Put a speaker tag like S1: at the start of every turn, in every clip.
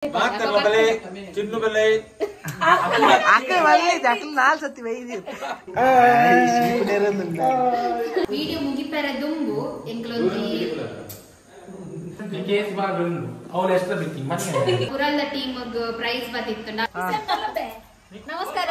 S1: ಮಾತರ್ಲ ಚಿನ್ನು ಬೆಲೆ
S2: ಅಕ್ಕ ಒಳ್ಳೆ ಅಕ್ಕ ನಾಲ್ ಸತಿ ವೈದ್ಯ
S3: ವಿಡಿಯೋ ಮುಗಿಪೆರ ದುಂಬು ಎಂಕ್ಲೊಂಜಿ
S4: ಕೇಸ್ ಬಾಗುಂಡು ಅವಳು ಎಷ್ಟು ಬಿತ್ತಿ ಮತ್ತೆ
S3: ಪುರಲ್ದ ಟೀಮ್ ಪ್ರೈಸ್ ಬತ್ತಿತ್ತು. ನಮಸ್ಕಾರ.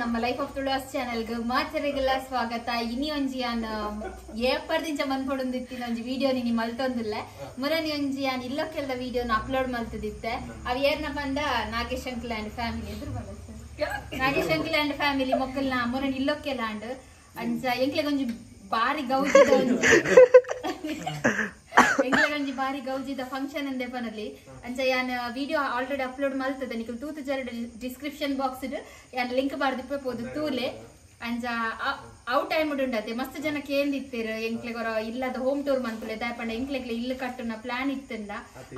S3: ನಮ್ಮ ಲೈಫ್ ಆಫ್ ತುಳುವಾಸ್ ಚಾನೆಲ್ ಮಾಚರಿಗೆಲ್ಲ ಸ್ವಾಗತ. ಇನಿ ಒಂಜಿ ಯಾನ್ ಏಪರ್ದಿಂಚ ಮನ್ಪೊಡೊಂದಿತ್ತಿನ ಒಂಜಿ ವಿಡಿಯೋ ನಿನಿ ಮಲ್ತೊಂದಿಲ್ಲ. ಮುರನಿ ಒಂಜಿ ಯಾನ್ ಇಲ್ಲೊಕ್ಕೆಲ್ಲ ವಿಡಿಯೋನ ಅಪ್ಲೋಡ್ ಮಲ್ತದಿತ್ತೆ. ಅವ್ ಏರ್ನ ಪಂಡ ನಾಗೇಶ್ ಅಂಕಲ್ ಅಂಡ್ ಫ್ಯಾಮಿಲಿ ಎದುರು ನಾಗೇಶ್ ಅಂಕಲ್ ಅಂಡ್ ಫ್ಯಾಮಿಲಿ ಮೊಕ್ಕಲ್ನ ಮುರನಿ ಇಲ್ಲೊಕ್ಕೆಲ್ಲ ಅಂಡ್ ಅಂಚ ಎಂಕ್ಲೆಗೊಂಜಿ ಬಾರಿ ಗೌಜಿದ ಎಂಕ್ಲೆಗೊಂಜಿ ಬಾರಿ ಗೌಜಿದ ಫಂಕ್ಷನ್ ಅಂದೆ ಪನಲಿ. ಅಂಚ ಯಾನ್ ವಿಡಿಯೋ ಆಲ್ರೆಡಿ ಅಪ್ಲೋಡ್ ಮಲ್ತದೆ. ನಿಕಲ್ ತೂತು ಜರ ಡಿಸ್ಕ್ರಿಪ್ಷನ್ ಬಾಕ್ಸ್ ಯಾನ್ ಲಿಂಕ್ ಬಾರ್ದಿಪ್ಪೆ ಪೋದು ತೂಲೆ. ಅಂಚ ಅವು ಟೈಮ್ ಉಂಡತೆ ಮಸ್ತ್ ಜನ ಕೇಂದಿತ್ತೀರ್ ಎಂಕ್ಲೆಗೊರ ಇಲ್ಲದ ಹೋಮ್ ಟೂರ್ ಮನ್ಪುಲೆ ದಾಯಪಂಡ ಎಂಕ್ಲೆಗ್ಲೆ ಇಲ್ಲು ಕಟ್ಟುನ ಪ್ಲಾನ್ ಇತ್ತಂದ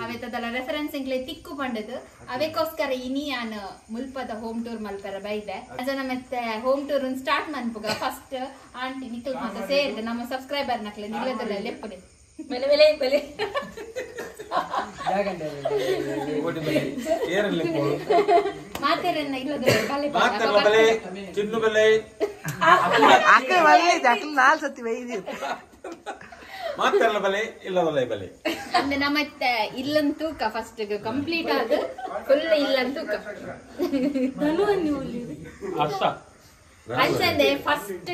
S3: ಅವೆತದಲ್ಲ ರೆಫರೆನ್ಸ್ ಎಂಕ್ಲೆ ತಿಕ್ಕು ಪಂಡದು. ಅವೆಕೋಸ್ಕರ ಇನಿ ಯಾನ್ ಮುಲ್ಪದ ಹೋಮ್ ಟೂರ್ ಮಲ್ಪರ ಬೈದೆ. ಅಂಚ ಮತ್ತೆ ಹೋಮ್ ಟೂರ್ ಸ್ಟಾರ್ಟ್ ಮನ್ಪುಗ ಫಸ್ಟ್ ಆಂಟಿ ನಿಖಲ್ ಮಾತ ಸೇರಿದೆ ನಮ್ಮ ಸಬ್ಸ್ಕ್ರೈಬರ್ ನಕ್ಲೆ ನಿಲ್ಲದಲ್ಲ ಲೆಪ್ಪುಲೆ ಬೆಲೆ ಬೆಲೆ ಬೆಲೆ ಮಾತೆರನ್ನ
S1: ಇಲ್ಲದ ಚಿನ್ನು ಬೆಲೆ
S2: ಅಕ್ಕ ಒಳ್ಳೆ ಅಕ್ಕ ನಾಲ್ ಸತಿ ವೈದ್ಯ
S1: ಮಾತರ್ಲ ಬೆಲೆ ಇಲ್ಲದಲ್ಲ ಬೆಲೆ
S3: ಅಂದ್ರೆ ನಮ್ಮತ್ತೆ ಇಲ್ಲಂತೂಕ ಫಸ್ಟ್ ಕಂಪ್ಲೀಟ್ ಆದ ಫುಲ್ ಇಲ್ಲಂತೂಕ ಅಂಚಂದೆ ಫಸ್ಟ್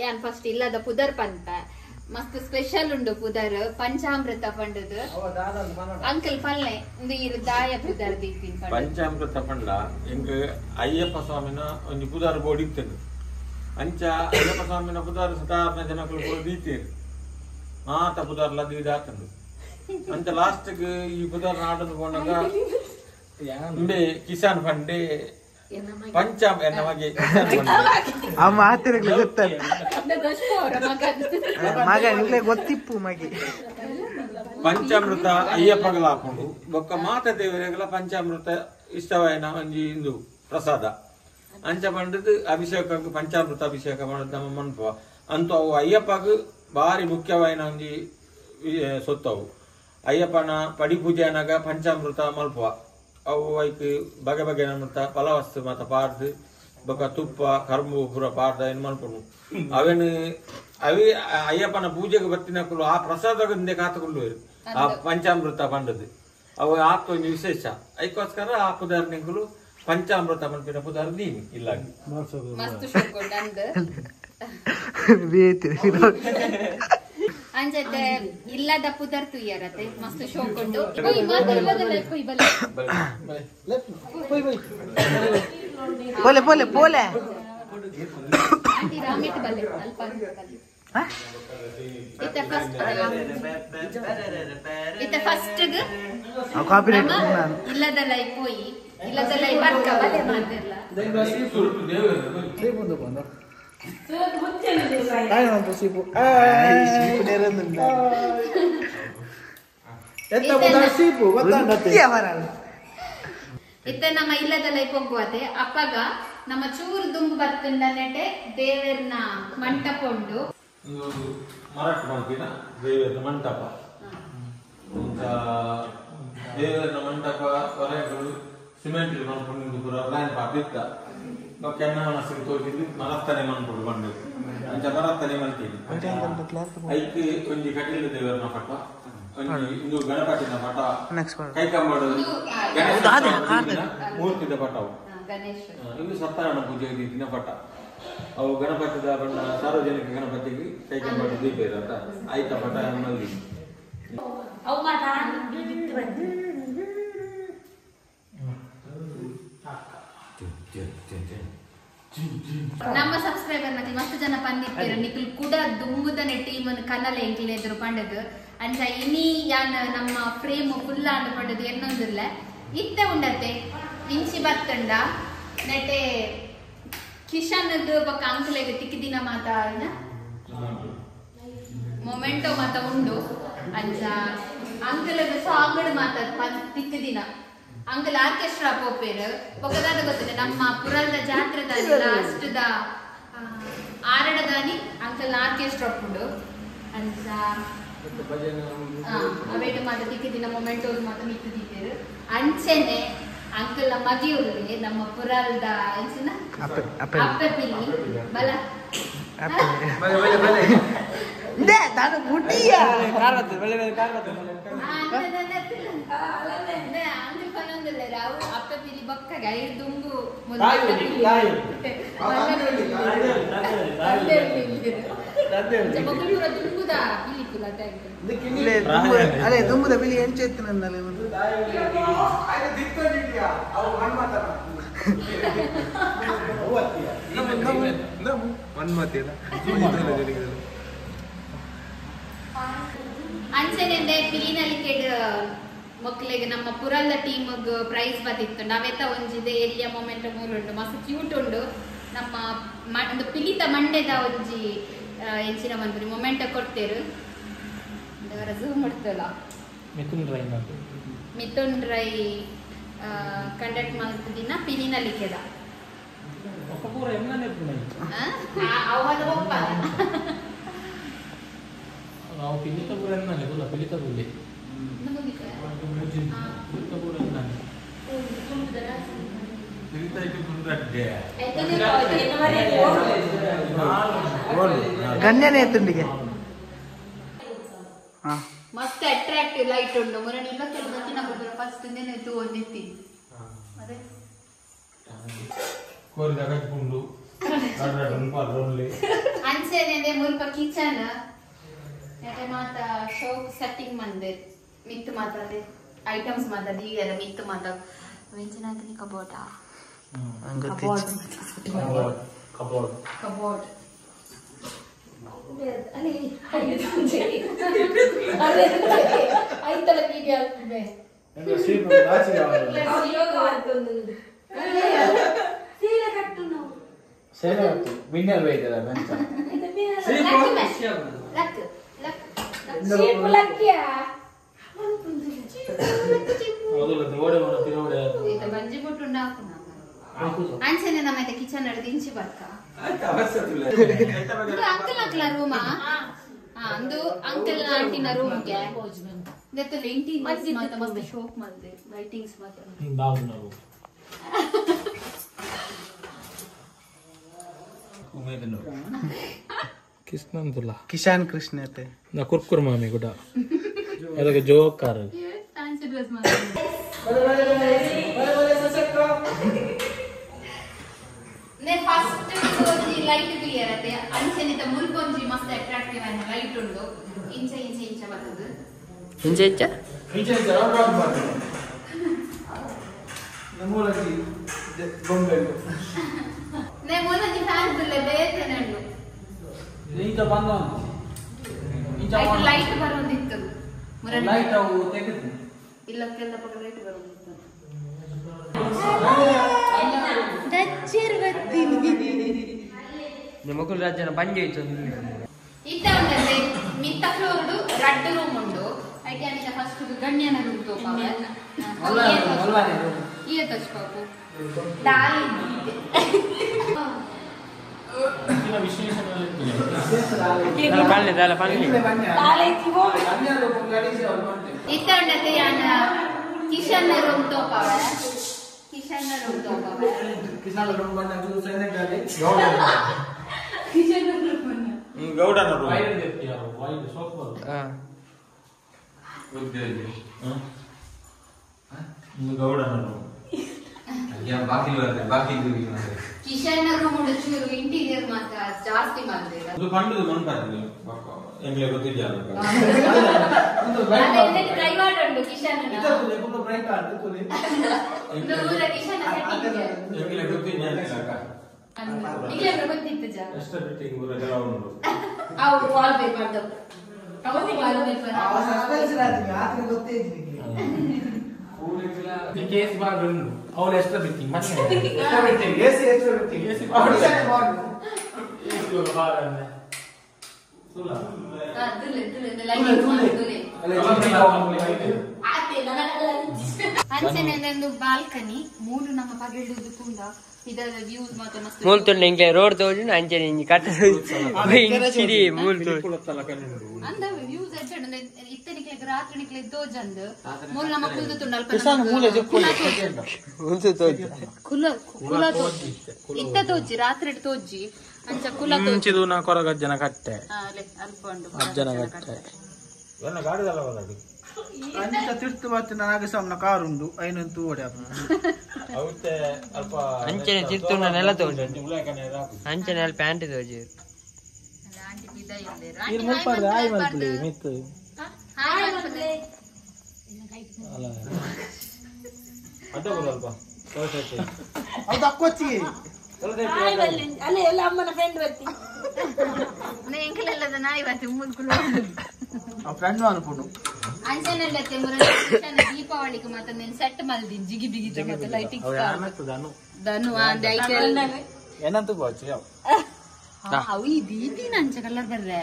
S3: ಯಾನ್ ಫಸ್ಟ್ ಇಲ್ಲದ ಪುದರ್ ಪಂತ ಮಸ್ತ್ ಸ್ಪೆಷಲ್ ಉಂಡು ಪುದರ್ ಪಂಚಾಮೃತ ಪಂಡದು. ಅಂಕಲ್ ಪಲ್ಲೆ ಇಂದು ದಾಯ ಪುದರ್ ದೀಪಿನ್
S1: ಪಂಚಾಮೃತ ಪಂಡ ಎಂಗ್ ಅಯ್ಯಪ್ಪ ಸ್ವಾಮಿನ ಒಂಜಿ ಪುದರ್ ಬೋರ್ಡ್ ಇತ್ತದು. ಅಂಚ ಅಯ್ಯಪ್ಪ ಸ್ವಾಮಿನ ಪುದರ್ ಸಾಧಾರಣ ಜನಕುಲು ಪೂರ ದೀತೇರು ಮಾತ ಪುದರ್ಲ ದೀದಾತಂದು. ಅಂಚ ಲಾಸ್ಟ್ ಈ ಪುದರ್ ನಾಡದು ಪೋನಾಗ ಇಂಬೆ ಕಿಸಾನ್ ಫಂಡೆ ಪಂಚಾಮ ಎನ್ನ ಮಗೆ
S2: ಮಗ ನಿಂಗ್ಲೆ ಗೊತ್ತಿಪ್ಪು ಮಗೆ
S1: ಪಂಚಾಮೃತ ಅಯ್ಯಪ್ಪಗಳ ಹಾಕೊಂಡು ಬೊಕ್ಕ ಮಾತ ದೇವರಿಗೆಲ್ಲ ಪಂಚಾಮೃತ ಇಷ್ಟವಾಯಿನ ಒಂಜಿ ಇಂದು ಪ್ರಸಾದ ಅಂಚ ಪಂಡದು ಅಭಿಷೇಕ ಪಂಚಾಮೃತ ಅಭಿಷೇಕ ಮಾಡೋದು ನಮ್ಮ ಮನ್ಪ ಅಂತೂ ಅವು ಅಯ್ಯಪ್ಪಗ ಭಾರಿ ಮುಖ್ಯವಾಯಿನ ಒಂಜಿ ಸೊತ್ತವು. ಅಯ್ಯಪ್ಪನ ಪಡಿ ಪೂಜೆ ಅನ್ನಾಗ ಪಂಚಾಮೃತ ಮಲ್ಪುವ ಅವು ಐಕ್ ಬಗೆ ಬಗೆ ನಮ್ಮಂತ ಫಲವಸ್ತು ಮಾತ ಪಾರ್ದು ಬೊಕ್ಕ ತುಪ್ಪ ಕರ್ಮು ಪೂರ ಪಾರ್ದ ಏನು ಮಲ್ಪುನು ಅವೇನು ಅವಿ ಅಯ್ಯಪ್ಪನ ಪೂಜೆಗೆ ಬತ್ತಿನಕ್ಕಲು ಆ ಪ್ರಸಾದದಿಂದ ಕಾತುಕೊಂಡು ಆ ಪಂಚಾಮೃತ ಪಂಡದು ಅವು ಆತ ಒಂಜಿ ವಿಶೇಷ. ಐಕೋಸ್ಕರ ಆ ಪುದಾರ್ನಿಂಕುಲು ಪಂಚಾಮೃತ ಮನ್ಪಿನ ಪುದಾರ್ ದೀನಿ ಇಲ್ಲ
S3: ಅಂಚತೆ ಇಲ್ಲದ ಪುದರ್ ತುಯ್ಯರತೆ ಮಸ್ತ್ ಶೋಕೊಂಡು
S2: ಪೋಲೆ ಪೋಲೆ ಪೋಲೆ
S3: ಆಂಟಿ ರಾಮೇಟ್ ಬಲ್ಲೆ ಅಲ್ಪ ಇತ್ತ ಫಸ್ಟ್ ಇತ್ತ ಫಸ್ಟ್
S2: ಕಾಪಿರೈಟ್
S3: ಇಲ್ಲದಲ್ಲ ಪೋಯಿ ಇಲ್ಲದಲ್ಲ ಬರ್ಕ ಬಲ್ಲೆ ಮಾತಿಲ್ಲ. ಇತ್ತ ನಮ್ಮ ಇಲ್ಲದಲ್ಲ ಪೊಗ್ಗುವತೆ ಅಪ್ಪಗ ನಮ್ಮ ಚೂರು ದುಂಬು ಬತ್ತುಂಡ ನೆಟೆ ದೇವರ್ನ ಮಂಟಪ ಉಂಡು
S1: ಮರಟ್ ಮಾಡ್ತೀನ ದೇವರ ಮಂಟಪ ದೇವರ ಮಂಟಪ ಹೊರಗು ಸಿಮೆಂಟ್ ಮನ್ಪುಂಡು ಪೂರ ಲೈನ್ ಪಾಪಿತ್ತ ಬೊಕ್ಕ ಎನ್ನ ಮನಸ್ಸಿಗೆ ತೋಜಿದ್ದು ಮರತ್ತನೆ ಮನ್ಪುಡು ಬಂಡು ಅಂಚ ಮರತ್ತನೆ ಮಲ್ತೀನಿ ಐಕ್ ಒಂಜಿ ಕಟೀಲು ದೇವರನ ಪಟ ಒಂಜಿ ಇಂದು ಗಣಪತಿನ ಪಟ ಕೈಕಂಬಡು ಗಣೇಶ ಮೂರ್ತಿದ ಪಟವು ಇದು ಸತ್ಯನಾರಾಯಣ ಪೂಜೆ ದಿನ ಪಟ ಅವು ಗಣಪತಿದ ಬಣ್ಣ ಸಾರ್ವಜನಿಕ ಗಣಪತಿಗೆ ಕೈಕಂಬಡು ದೀಪ ಇರತ್ತ ಆಯ್ತ ಪಟ ಮಲ್ದಿ
S3: ನಮ್ಮ ಸಬ್ಸ್ಕ್ರೈಬರ್ ಮತ್ತೆ ಮಸ್ತ್ ಜನ ಪಂದಿತ್ತೀರ ನಿಕುಲ್ ಕೂಡ ದುಂಬುದನೆ ಟೀಮ್ ಕನ್ನಲ ಎಂಕ್ಲೆ ಎದುರು ಪಂಡದು ಅಂಚ ಇನಿ ಯಾನ್ ನಮ್ಮ ಫ್ರೇಮ್ ಫುಲ್ ಆಂಡ್ ಪಂಡದು ಎನ್ನೊಂದಿಲ್ಲ ಇತ್ತೆ ಉಂಡತೆ ಇಂಚಿ ಬತ್ತಂಡ ನೆಟೆ ಕಿಶನ್ ಬೊಕ್ಕ ಅಂಕಲೆಗ್ ತಿಕ್ಕಿದಿನ ಮಾತ ಮೊಮೆಂಟೋ ಮಾತ ಉಂಡು ಅಂಚ ಅಂಕಲೆಗ್ ಸಾಂಗ್ ಮಾತ ತಿಕ್ಕಿದಿನ ಅಂಕಲ್ ಆರ್ಕೆಸ್ಟ್ರಾ ಪೋಪೇರು ಬೊಕ್ಕದಾದ ಗೊತ್ತಿದೆ ನಮ್ಮ ಪುರಲ್ದ ಜಾತ್ರೆದ ಲಾಸ್ಟ್ the ಆರಡದಾನಿ ಅಂಕಲ್ ಆರ್ಕೆಸ್ಟ್ರಾ ಉಂಡು ಅಂಚ ಅವೇಟು ಮಾತ ತಿಕ್ಕಿದಿನ ಮೊಮೆಂಟೋ ಮಾತ ಮಿತ್ತಿದ್ದೀರು ಅಂಚೆನೆ ಅಂಕಲ್ ಮಗಿಯುಳ್ಳಿ ನಮ್ಮ ಪುರಲ್ದ ಎಂಚಿನ ಅಪ್ಪೆ ಪಿಲಿ ಬಲ ಅಪ್ಪೆ ಪಿಲಿ ಬೊಕ್ಕಗ ಐದು ದುಂಬು
S2: ಅದೇ ದುಂಬುದ ಬಿಲಿ ಎಂಚೆತ್ತು ನನ್ನಲ್ಲಿ
S3: ಅಂಚೆನೆ ಪಿಲಿನಲಿಕೆಡ್ ಮಕ್ಕಳಿಗೆ ನಮ್ಮ ಪುರಲ್ದ ಟೀಮ್ ಪ್ರೈಸ್ ಬತ್ತಿತ್ತು ನಾವೆತ್ತ ಒಂಜಿದೆ ಎಲ್ಲಿಯ ಮೊಮೆಂಟ್ ಮೂಲುಂಡು ಮಸ್ತ್ ಕ್ಯೂಟ್ ಉಂಡು ನಮ್ಮ ಒಂದು ಪಿಲಿತ ಮಂಡೆದ ಒಂಜಿ ಎಂಚಿನ ಮನ್ಪುನಿ ಮೊಮೆಂಟ ಕೊಡ್ತೇರು ಝೂಮ್ ಮಾಡ್ತಲ್ಲ
S4: ಮಿಥುನ್ ರೈ
S3: ಮಿಥುನ್ ರೈ ಕಂಡಕ್ಟ್ ಮಲ್ತಿನ ಪಿಲಿನಲಿಕೆದ
S4: ನಾವು ಪಿಲಿತ ಪೂರ ಎನ್ನಲೆ ಗೊಲ್ಲ ಪಿಲಿತ ಪೂಲೆ ಪಿಲಿತ ಪೂರ ಎನ್ನಲೆ
S2: ಗಣ್ಯನೇ ತುಂಡಿಗೆ
S3: ಮಸ್ತ್ ಅಟ್ರಾಕ್ಟಿವ್ ಲೈಟ್ ಉಂಡು ಮೊನ್ನೆ ಇಲ್ಲ ಕೆಲವು ಬತ್ತಿನ ಫಸ್ಟ್ ತೂ ಒಂದಿತ್ತಿ ಅದೇ ಅಂಚೆನೆ ಮುಲ್ಪ ಕಿಚನ್ ನೆಟೆ ಮಾತ ಶೋಕ್ ಸೆಟ್ಟಿಂಗ್ ಮಂದೆ ಮಿತ್ತು ಮಾತದೆ ಐಟಮ್ಸ್ ಮಾತ ದೀಯರ ಮಿತ್ತು ಮಾತ ವೆಂಚನಾತನಿ ಕಬೋರ್ಡ್ ಕಬೋರ್ಡ್ ಕಬೋರ್ಡ್ ಐತಲ ವಿಡಿಯೋ ಅಲ್ಪೆ ಅಂಚೆನೆ ನಮ್ಮ ಕಿಚನ್ ಇಂಚಿ ಬರ್ಕ ಅಂಕಲ್ ಅಂಕಲ ರೂಮ ಅಂದು ಅಂಕಲ್ ಆಂಟಿನ ರೂಮ್ಗೆ ಮಸ್ತ್ ಶೋಕ್ ಮಲ್ದೆ ಲೈಟಿಂಗ್ಸ್ ಮಾತ್ರ
S4: ಕಿಸ್ನಂದುಲ್ಲ
S2: ಕಿಶಾನ್ ಕೃಷ್ಣ
S4: ನಾ ಕುರ್ಕುರ್ ಮಾಮಿ ಕೂಡ ಅದಕ್ಕೆ ಜೋಕಾರ
S3: ಫ್ಯಾನ್ಸಿ ಡ್ರೆಸ್ ನೆ ಫಸ್ಟ್ ಒಂಜಿ ಲೈಟ್ ಕ್ಲಿಯರ್ ಅತೆ ಅಂಚೆನಿತ ಮುಲ್ಕೊಂಜಿ ಮಸ್ತ್ ಅಟ್ರಾಕ್ಟಿವ್ ಆಯ್ನ ಲೈಟ್ ಉಂಡು ಇಂಚ ಇಂಚ ಇಂಚ ಬರ್ತದೆ
S2: ಇಂಚ ಇಂಚ
S4: ಇಂಚ ಇಂಚ ರೌಂಡ್ ರೌಂಡ್ ಬರ್ತದೆ
S2: ನಮ್ಮೂರಲ್ಲಿ ಬೊಂಬೆ
S3: ನೆ ಮೂಲಂಜಿ ಫ್ಯಾನ್ ತುಲ್ಲೆ ಬೇತೆ ಉಂಡು
S4: ಇಂಚ ಬಂದ ಇಂಚ
S3: ಲೈಟ್ ಬರೋದಿತ್ತು
S4: ಲೈಟ್ ಅವು ತೆಗೆದು
S3: ಇಲ್ಲ ಕೆಲ್ಲ ಪಕ್ಕ ಲೈಟ್ ಬರೋದಿತ್ತು
S5: ಮೊಕುಲ್ ರಾಜ್ಯನ ಪಂಜೆ ಇತ್ತು
S3: ಇತ್ತ ಉಂಡಂತೆ ಮಿತ್ತ ಫ್ಲೋರ್ಡು ರಡ್ಡು ರೂಮ್ ಉಂಡು ಐಟಿ ಅನಿತ ಫಸ್ಟ್ ಗಣ್ಯನ ರೂಮ್ ತೋಪಾವ ಇಯೇ ತೋಚ್ಪಾಪು ದಾಯಿ ಇತ್ತ ಉಂಡಂತೆ ಯಾನ ಕಿಶನ್ ರೂಮ್ ತೋಪಾವ ಕಿಶನ್ ರೂಮ್ ತೋಪಾವ
S2: ಕಿಶನ್ ರೂಮ್ ಬಂದ
S3: ಕಿಶನ್ ರೂಮ್
S1: ಗೌಡನ ರೂಮ್ ಗೌಡನ ರೂಮ್
S3: ಕಿಶನ್ ರೂಮ್ ಚೂರು ಇಂಟೀರಿಯರ್ ಮಾತ್ರ ಜಾಸ್ತಿ ಮಾಡಿದೆ
S1: ಅದು ಪಂಡದು ಮನ್ಪಂದು ಎಂಗ್ಲೆ ಗೊತ್ತಿದ್ಯಾ
S3: ಪ್ರೈವೇಟ್ ಉಂಟು ಕಿಶನ್ ಕಿಶನ್
S1: ಎಂಗ್ಲೆ ಗೊತ್ತಿದ್ಯಾ
S3: ನಿಗ್ಲೆ ಗೊತ್ತಿತ್ತು ಜಾ
S1: ಎಷ್ಟ ಫಿಟ್ಟಿಂಗ್ ಊರ ಉಂಟು
S3: ಅವು ವಾಲ್ ಪೇಪರ್ ಅವು ವಾಲ್ ಪೇಪರ್
S4: ಕೇಸ್ ಬಾರ್ದು ಅವಳು ಎಕ್ಸ್ಟ್ರಾ ಫಿಟ್ಟಿಂಗ್ ಮತ್ತೆ
S2: ಎಸಿ ಎಕ್ಸ್ಟ್ರಾ ಫಿಟ್ಟಿಂಗ್
S4: ಎಸಿ ಸುಲ್ಲ
S3: ದುಲೆ ದುಲೆ ಲೈಟಿಂಗ್ ದುಲೆ ಅಂಚನೆ ಬಾಲ್ಕನಿ ಮೂರು ನಮ್ಮ ಪಗೆಲ್ದು ತುಂಡ ಇದರ ವ್ಯೂಸ್ ಮಾತ್ರ ಮಸ್ತ್
S5: ಮೂಲ್ತುಂಡು ಇಂಕೆ ರೋಡ್ ತೋಜುಂಡು ಅಂಚನೆ ಇಂಜಿ ಕಟ್ಟ ಇಂಚಿಡಿ ಮೂಲ್ತು
S3: ಅಂದ ವ್ಯೂಸ್ ಎಚ್ಚಂಡು ಇತ್ತನಿಕ್ಲೆ ರಾತ್ರಿ ನಿಕ್ಲೆ ತೋಜಂದು ಮೂಲು ನಮ್ಮ ಕುಲ್ದು ತುಂಡ ಅಲ್ಪ
S5: ಉಂತು ತೋಜು
S3: ಕುಲ ಕುಲ ತೋಜಿ ಇತ್ತ ತೋಜಿ ರಾತ್ರಿ ತೋಜಿ ಅಂಚ ಕುಲ ತೋಜಿ
S4: ಮುಂಚಿದು ನಾ ಕೊರಗಜ್ಜನ ಕಟ್ಟೆ
S3: ಅಲೆ ಅಲ್ಪ ಉಂಡು
S4: ಅಜ್ಜನ ಕಟ್ಟೆ
S1: ಎನ್ನ ಗಾಡಿದಲ್ಲ ಬರದು
S2: ಅಂಚ ತಿರ್ತು ಮತ್ತೆ ನಾಗಸ್ವಾಮನ ಕಾರ್ ಉಂಡು ಐನಂತೂ ಓಡೆ
S1: ಅವತ್ತೆ ಅಲ್ಪ
S5: ಅಂಚನೆ ತಿರ್ತುಂಡ ನೆಲ ತೋಜು
S1: ಉಳ್ಳಾಕನೆ ರಾಪು
S5: ಅಂಚನೆ ಅಲ್ಲಿ ಪ್ಯಾಂಟ್ ತೋಜು
S3: ಆಂಟಿ ಬಿದ ಇಲ್ಲೇರು
S4: ಇರ್ ಮುಲ್ಪಾರ್ದು ಆಯ್ ಮಲ್ಪುಲಿ ಮಿತ್ತು
S3: ಹಾಯ್ ಮಲ್ಪುಲೆ
S4: ಅಲ್ಲ
S1: ಅಡ್ಡ ಬರಲ್ಪ
S2: ಅದು ಅಕ್ಕೊಚ್ಚಿಗೆ
S6: ಅಲ್ಲೇ ಎಲ್ಲ ಅಮ್ಮನ ಫ್ರೆಂಡ್ ಬರ್ತಿ
S3: ಎಂಕಲೆಲ್ಲದ ನಾಯಿ ಬರ್ತಿ ಮುಲ್ಕುಲು
S2: ಆ ಫ್ರೆಂಡ್ ಅನ್ಕೊಂಡು
S3: ಅಂಚನೆಲ್ಲತ್ತೆ ದೀಪಾವಳಿಗೆ ಮಾತ್ರ నేను ಸೆಟ್ ಮಲ್ದಿನ್ ಜಿಗಿ ಬಿಗಿ ಮತ್ತೆ ಲೈಟಿಂಗ್
S4: ಧನು
S3: ಧನು ಅಂದೆ ಐತೆಲ್ಲ
S4: ಏನಂತ ಬಾಚಿ ಯಾವ
S3: ಅವು ಈ ದೀಪಿನ ಅಂಚ ಕಲರ್ ಬರ್ರೆ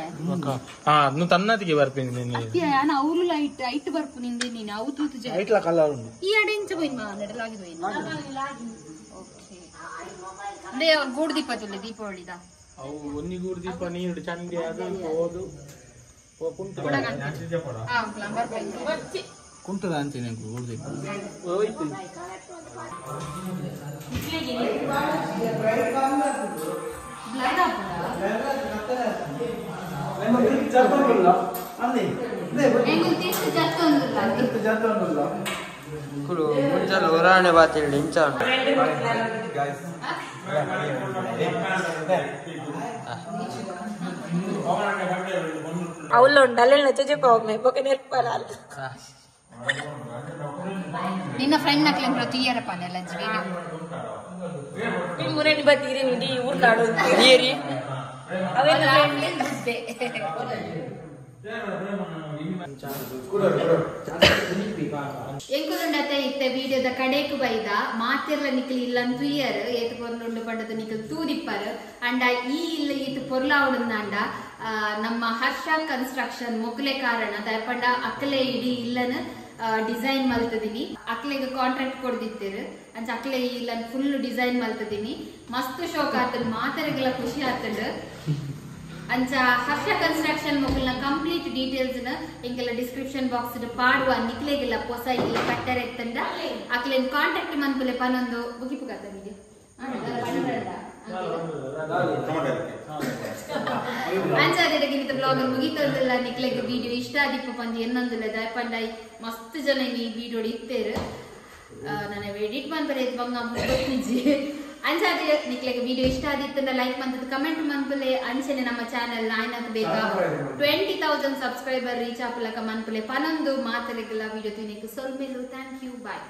S4: ಹಾ ಅದನ್ನು ತನ್ನತಿಗೆ ಬರ್ತೀನಿ ನೀನು
S3: ಅತ್ಯ ನಾನು ಅವ್ರು ಲೈಟ್ ಐಟ್ ಬರ್ಪು ನಿಂದೆ ನೀನು ಅವು ತೂತು ಜ
S2: ಐಟ್ಲ ಕಲರ್ ಉಂಡು
S3: ಈ ಅಡೆ ಇಂಚ ಪೋಯಿನ್ ಮಾ ನೆಡಲಾಗಿ ಪೋಯಿನ್ ಓಕೆ ಅಂದ್ರೆ ಅವ್ರು ಗೂಡು ದೀಪ ತುಲೆ ದೀಪಾವಳಿದ
S4: ಅವು ಒಂದಿಗೂರು ದೀಪ ನೀರು ಚಂಡಿ ಅದು ಹೋದು ಕುಂಟು
S3: ಆ ಪ್ಲಂಬರ್ ಬರ್ಪು
S2: ಕುಂಟದ ಅಂತೀನಿ ಊರ್ದಿ
S4: ಹೋಯ್ತು
S3: ಬ್ಲರ್ ಆಪುಂಡ ಎಂಗುಲ್ ತಿರ್ತು ಜತ್ತೊಂದುಲ್ಲ
S5: ಕುಲು ಮುಂಚಲ ಹೊರಾಣೆ ಬಾತಿಲ್ ಇಂಚ ಉಂಟು
S6: ಅವಳು ಉಂಡು ಅಲ್ಲೆಲ್ಲ ಚೊಜೆ ಹೋಗ್ಮೆ ಬೊಕ ನೆರ್ಪಲ
S3: ನಿನ್ನ ಫ್ರೆಂಡ್ ನಕ್ಲೆನ್ ಪ್ರತಿ ಪನೆಲ್ಲ ವಿಡಿಯೋ
S6: ಮುರಣಿ ಬತ್ತೀರಿ ನಿಡಿ ಊರ್ ನಾಡು
S5: ನೀರಿ
S6: ಅವೆಲ್ಲ
S3: ಎಂಕುಲುಂಡತೆ ಇತ್ತ ವಿಡಿಯೋದ ಕಡೇಕು ಬೈದ ಮಾತಿರ್ಲ ನಿಕ್ಲ್ ಇಲ್ಲ ತುಯ್ಯರ್ ಏತ್ ಪೊರ್ಲುಂಡು ಪಂಡದ ನಿಕ್ಲ್ ತೂದಿಪ್ಪರ್ ಅಂಡ ಈ ಇಲ್ಲ ಈತ್ ಪೊರ್ಲಾವುಡುಂದಾಂಡ ನಮ್ಮ ಹರ್ಷ ಕನ್ಸ್ಟ್ರಕ್ಷನ್ ಮೊಕ್ಲೆ ಕಾರಣ ದಯಪಂಡ ಅಕ್ಲೆ ಇಡೀ ಇಲ್ಲನ ಡಿಸೈನ್ ಮಲ್ತದಿನಿ ಅಕ್ಲೆಗ್ ಕಾಂಟ್ರಾಕ್ಟ್ ಕೊಡ್ದಿತ್ತಿರು ಅಂಚ ಅಕ್ಲೆ ಇಲ್ಲ ಫುಲ್ ಡಿಸೈನ್ ಮಲ್ತದಿನಿ ಮಸ್ತ್ ಶೋಕ್ ಆತಂಡ್ ಮಾತರಿಗೆಲ್ಲ ಖುಷಿ ಆತಂಡ್ ಅಂಚ ಹರ್ಷ ಕನ್ಸ್ಟ್ರಕ್ಷನ್ ಮೊಕಲ್ನ ಕಂಪ್ಲೀಟ್ ಡೀಟೇಲ್ಸ್ ನ ಎಂಕೆಲ್ಲ ಡಿಸ್ಕ್ರಿಪ್ಷನ್ ಬಾಕ್ಸ್ ಪಾಡುವ ನಿಕ್ಲೆಗೆಲ್ಲ ಪೊಸ ಇಲ್ಲ ಕಟ್ಟರೆ ಎತ್ತಂಡ ಅಕ್ಲೆನ್ ಕಾಂಟ್ಯಾಕ್ಟ್ ಮನ್ಪುಲೆ ಪನೊಂದು ಬುಕಿಪು ಕತ್ತ ವಿಡಿಯೋ ಅಂಚ ಅದೇ ಬ್ಲಾಗ್ ಮುಗಿತದಲ್ಲ ನಿಕ್ಲೆಗ್ ವಿಡಿಯೋ ಇಷ್ಟ ಆದಿಪ್ಪ ಪಂದು ಎನ್ನೊಂದುಲ್ಲ ದಯಪಂಡಾಯಿ ಮಸ್ತ್ ಜನ ಈ ವಿಡಿಯೋ ಇತ್ತೇರು ನಾನು ಎಡಿಟ್ ಮನ್ಪರೆ ಬಂಗ ಗೊತ್ತಿಜ್ಜಿ ಅಂಚಾದೆ ನಿಕ್ಲೆಗ್ ವಿಡಿಯೋ ಇಷ್ಟ ಆದಿತ್ತಂಡ ಲೈಕ್ ಮಂತದ ಕಮೆಂಟ್ ಮನ್ಪುಲೆ ಅಂಚನೆ ನಮ್ಮ ಚಾನೆಲ್ ನಾಯ್ನಕ್ ಬೇಕಾ 20,000 ಸಬ್ಸ್ಕ್ರೈಬರ್ ರೀಚ್ ಆಪಲಕ ಮನ್ಪುಲೆ ಪನೊಂದು ಮಾತಲೆಗೆಲ್ಲ ವಿಡಿಯೋ ತಿನ್ನಿಕ್ ಸೊಲ್ಮೆಲು thank you bye.